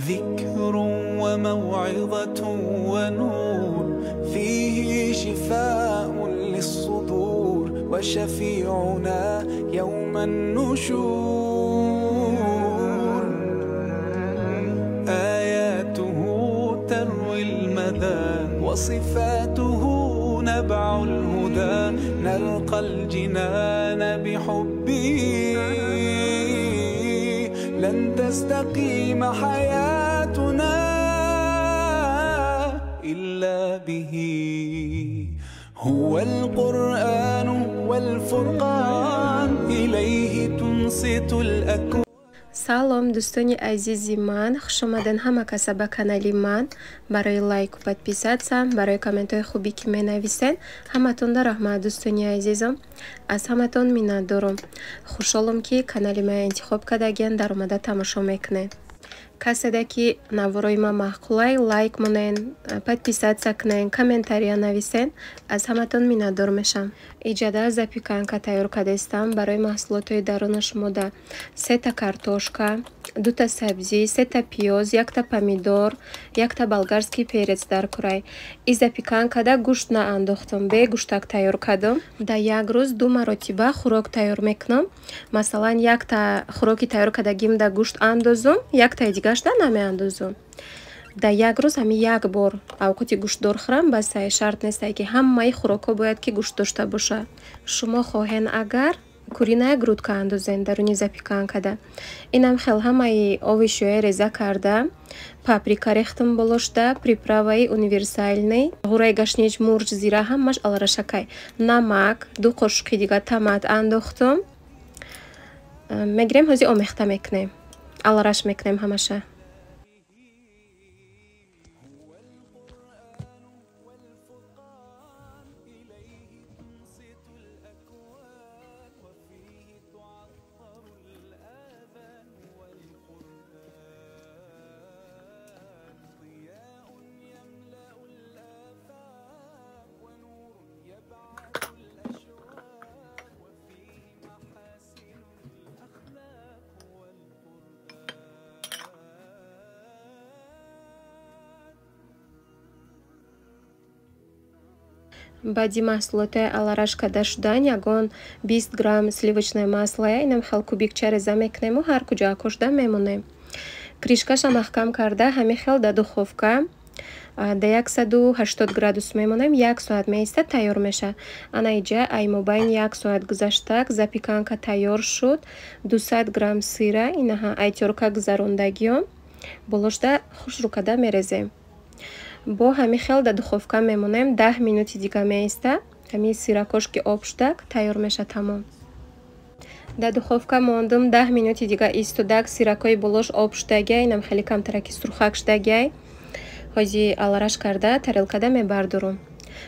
ذكر وموعظة ونور فيه شفاء للصدور وشفيعنا يوم النشور آياته تروي المدى وصفاته نبع الهدى نلقى الجنان بحبه لن تستقيم حياتنا إلا به هو القرآن والفرقان إليه تنصت الأكوان. Салом, дӯстони азизи ман, хушомаден ҳама каса ба канали ман. Барои лайку, подписаться, барои комментҳои хубе ки менависен, ҳаматонда раҳмат, дӯстони азизам. Аз ҳаматон миннатдорам. Хушҳолам, ки канали ман интихоб кардаген, даромада тамошо мекунед. Каседе ки наворои ман маъқулай, лайк монен, подписаться кунен, комментария нависен, аз ҳаматон миннатдор мешам. Иҷада запеканка тайёр кардастам. Барои маҳсулотҳои даруна шумода сета картошка, дута сабзӣ, сета пиёз, якта помидор, якта болгарский перец дар курай. И запеканкада гӯшт наандохтам, бе гӯштак тайёр кардам. Дар як рӯз ду маротиба хӯрок тайёр мекунам. Масалан, якта хӯроки тайёр кардагимда гӯшт андозум, яктаи дигарашда намеандозум. Дар як рӯз ҳамин як бор авқоти гӯштдор хӯрам, басай. Шарт нестай, ки ҳамаи хӯрокҳо бояд ки гӯшт дошта бошад. Шумо хоҳен, агар куриная грудка андозен даруни запеканкада. Инам хел ҳамаи овощҳое реза карда, паприка рехтам болошда, приправаи универсальный, ғураи гашнич, мурч, зира, ҳамаш алрашакай, намак, ду қошуқи дига томат андохтум. Мегирем, ҳозир омехта мекунем, алраш мекунем ҳамаша. Баъди маҳсулотҳои алараш карда шудан, ягон 20 грамм сливочное масло, инам хел кубикча реза мекунему, ҳар куҷо акошда мемонем. Крышкаша маҳкам карда, ҳамин хел дар духовка дар 180 градус мемонем, як соат меистад, тайёр мешавад. Ана иҷа ай мобайн як соат гузаштак, запеканка тайёр шуд. 200 грамм сыра инаҳа ай тёрка гузарондагиём болошда хушрӯ карда мерезем. Бо ҳамин хел дар духовка мемонем, 10 минути дига меиста, ҳамин сыракош ки об шудак, тайёр мешавад, тамом. Дар духовка мондум, 10 минути дига истодак, сыракҳои болош об шудагиай, инам хеле камтараки сурхак шудагиай. Ҳозир алараш карда тарелкада мебардорум,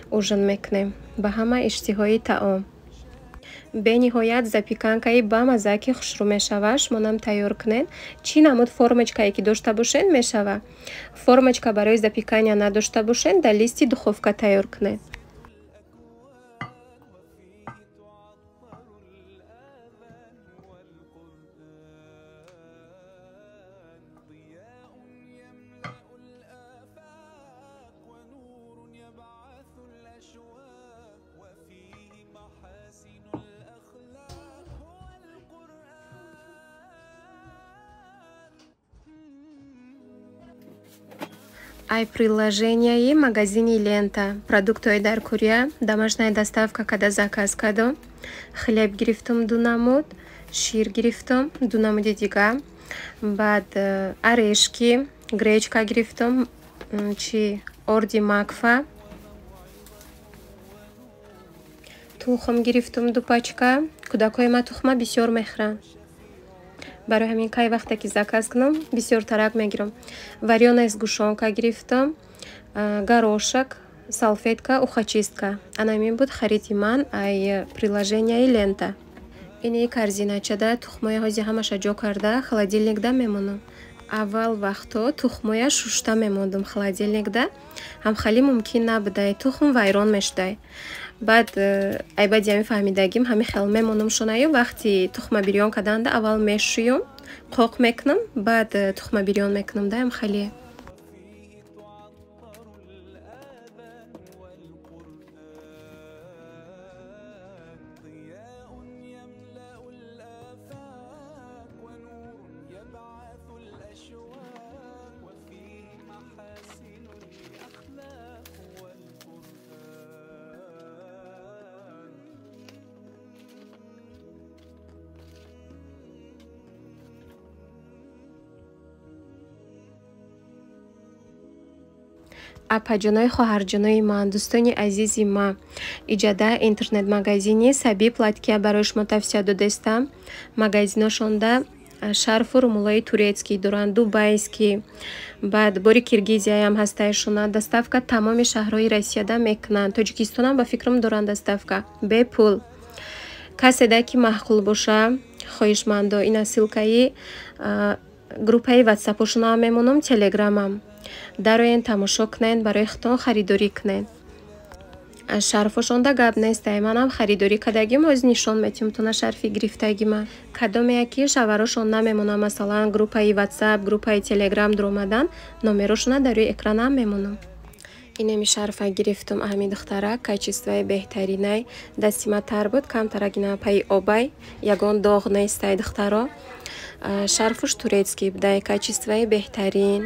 ужин мекунем. Ба ҳама иштиҳои таом. Бениҳоят запеканкаи бамаза ки хушрӯ мешавад, шумонам тайёр кунед. Чӣ намуд формочкае ки дошта бошед, мешавад. Формочка барои запекания надошта бошед, дар листи духовка тайёр кунед. Ай приложенияи магазини Лента продуктҳои дар курия домашняя доставка када заказ кардам. Хлеб гирифтам ду намуд, шир гирифтам ду намуди дига, баъд орешки, гречка гирифтам, чи орди Макфа, тухм гирифтам ду пачка. Кӯдакҳои ман тухма бисёр мехӯранд, барои ҳамин кай вақте ки заказ кунам, бисёр тарак мегирам. Варёная сгущёнка гирифтам, горошек, салфетка, ухочистка. Ана ҳамин буд хариди ман ай приложенияи Лента. Ини корзиначада тухмоя ҳозир ҳамаша ҷо карда холодильникда мемонам. Аввал вақто тухмоя шушта мемондум холодильникда, ҳам хеле мумкин набудай, тухм вайрон мешудай. Баъд ай баъди ҳамин фаҳмидагим, ҳамин хел мемонам шонаю, вақти тухма бирён карданда аввал мешӯюм, Қоқ мекунам, баъд тухма бирён мекунам, даям хеле. Апаҷонои, хоҳарҷонои ман, дӯстони азизи ман, иҷада интернет-магазини Саби Платкия барои шумо тавсия додастам. Магазиношонда шарфу румулои турецкий доранд, дубайский, баъд бори Киргизияям ҳастаишона. Доставка тамоми шаҳрҳои Россияда мекунанд. Тоҷикистонам ба фикрам доранд доставка бепул. Каседа ки маъқул боша, хоҳишмандо, ина ссылкаи группаи ватсапошонаам мемонам, телеграмам. Дароен, тамошо кунед, барои худтон харидорӣ кунед. Шарфошонда гап нестай, манам харидорӣ кардагим, ҳозир нишон метиҳам тона шарфи гирифтагима. Кадомея ки шаварошон намемонам, масалан группаи ватсап, группаи телеграм дуромадан, номерошона дар рӯи экранам мемонам. Инеми шарфа гирифтум ҳами духтара, качествои беҳтаринай, дасти ма тар буд, камтарак ина пайи обай, ягон доғ нестай духтаро. Шарфуш турецкий будай, качествои беҳтарин.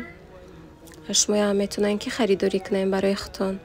Шумоям метавонед ки харидорӣ кунед барои худтон.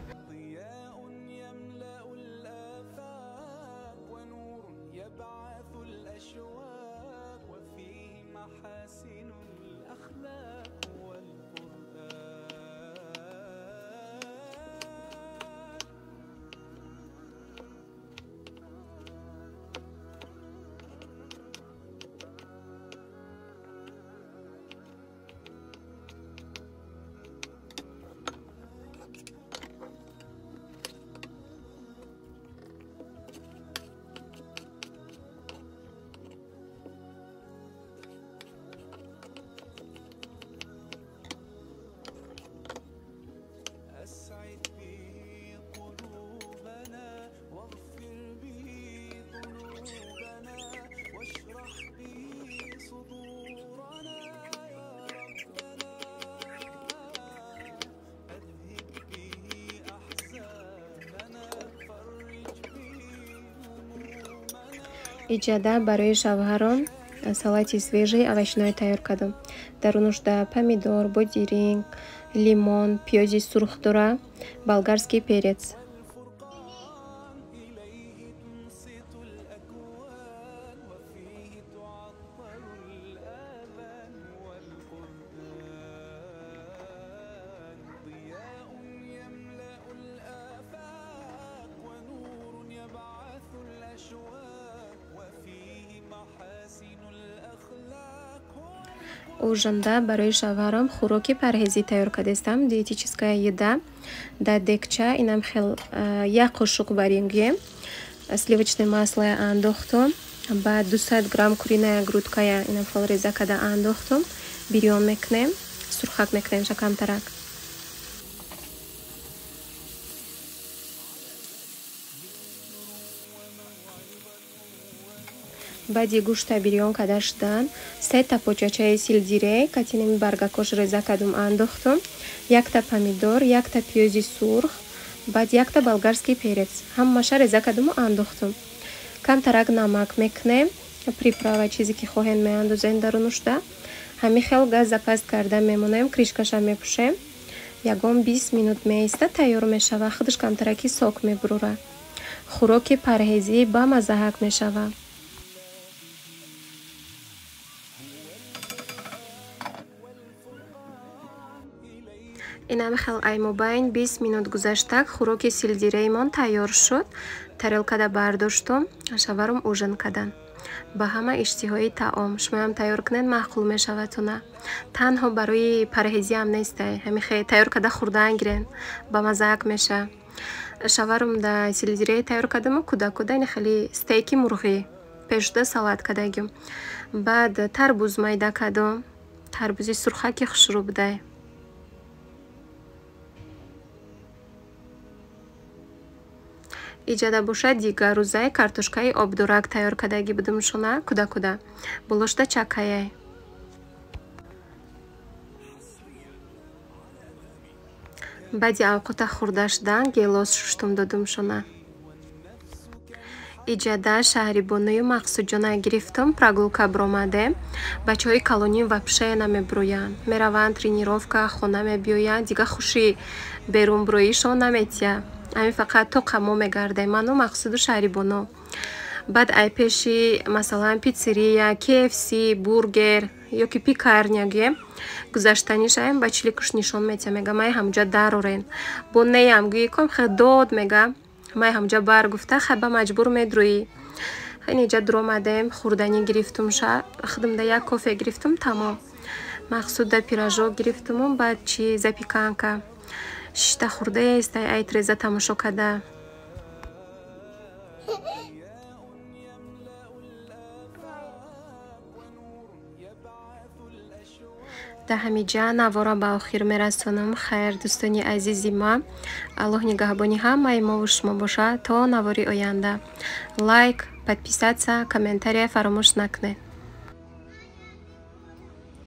Иҷада барои шавҳаром салати свежий овощной тайёр кардам. Дарунушда помидор, бодиринг, лимон, пиёзи сурх дора, болгарский перец. Ужинда барои шавҳарам хӯроки парҳезӣ тайёр кардастам, диетическая еда. Дар дегча инам хел як қошуқ барингем сливочное масло андохтум, баъд 200 грамм куриная грудкая инам хел реза карда андохтум, бирён мекунем, сурхак мекунем шакамтарак. Баъди гӯшта бирён карда шудан, сета почачаи сельдерей катинеми баргакош реза кардум андохтум, якта помидор, якта пиёзи сурх, баъд якта болгарский перец. Ҳамаша реза кардуму андохтум. Камтарак намак мекунем, приправа чизе ки хоҳем меандозем дарунушда. Ҳамин хел газа паст карда мемонем, кришкаша мепӯшем. Ягон 20 минут меиста, тайёр мешава, худаш камтараки сок мебурора. Хӯроки парҳезӣ ба маззаҳак мешава. Инам хел аймобайн 20 минут гузаштак, хӯроки сельдереймон тайёр шуд. Тарелкада бардоштум, шаварум ужин кадан. Ба ҳама иштиҳои таом. Шумоям тайёр кунед, маъқул мешавадтона. Танҳо барои парҳезиам нестай, ҳамин хел тайёр карда хӯрдан гирен, ба маззаак меша. Шаварум да сельдерей тайёр кардаму куда-куда ин хеле стейки мурғӣ пешуда салат кардагим. Баъд тарбуз майда кардум, тарбузи сурхаки хушрӯ будай. Иҷада бошад дигар рӯзаи картошкаи обдорак тайёр кардагӣ будум шуна куда-куда. Болошда чакаяй. Баъди авқота хӯрда шудан гелос шуштум додумшона. Иҷада Шаҳрибоную Мақсудҷона гирифтум, прогулка биромадем. Бачаҳои калоним вообще намебироянд, мераванд тренировка, хона мебиёянд, дига хуши берунбироишон наметия. Ҳамин фақат тоқа мо мегардем, ману Мақсуду Шаҳрибону. Баъд ай пеши, масалан, питсерия, KFC, бургер ёки пекарня гӯем, гузаштанишаем, ба чиликуш нишон метиҳа, мега: «Май ҳамҷа дарорен». Бо неям гӯи ком хе дод мега: «Май ҳамҷа бар», гуфта, хаба маҷбур медрӯӣ. Инҷа дуромадем, хӯрданӣ гирифтум, ша худамда як кофе гирифтум, тамом. Мақсуда пирожок гирифтуму баъд чи, запеканка. Шишта хӯрдаест, ай треза тамошо када. Дар ҳамиҷа навора ба охир мерасонам. Хайр, дӯстони азизи ман, Аллоҳ нигаҳбони ҳамаи мову шумо бошад. То навори оянда. Лайк, подписаться, комментария фаромӯш накунед.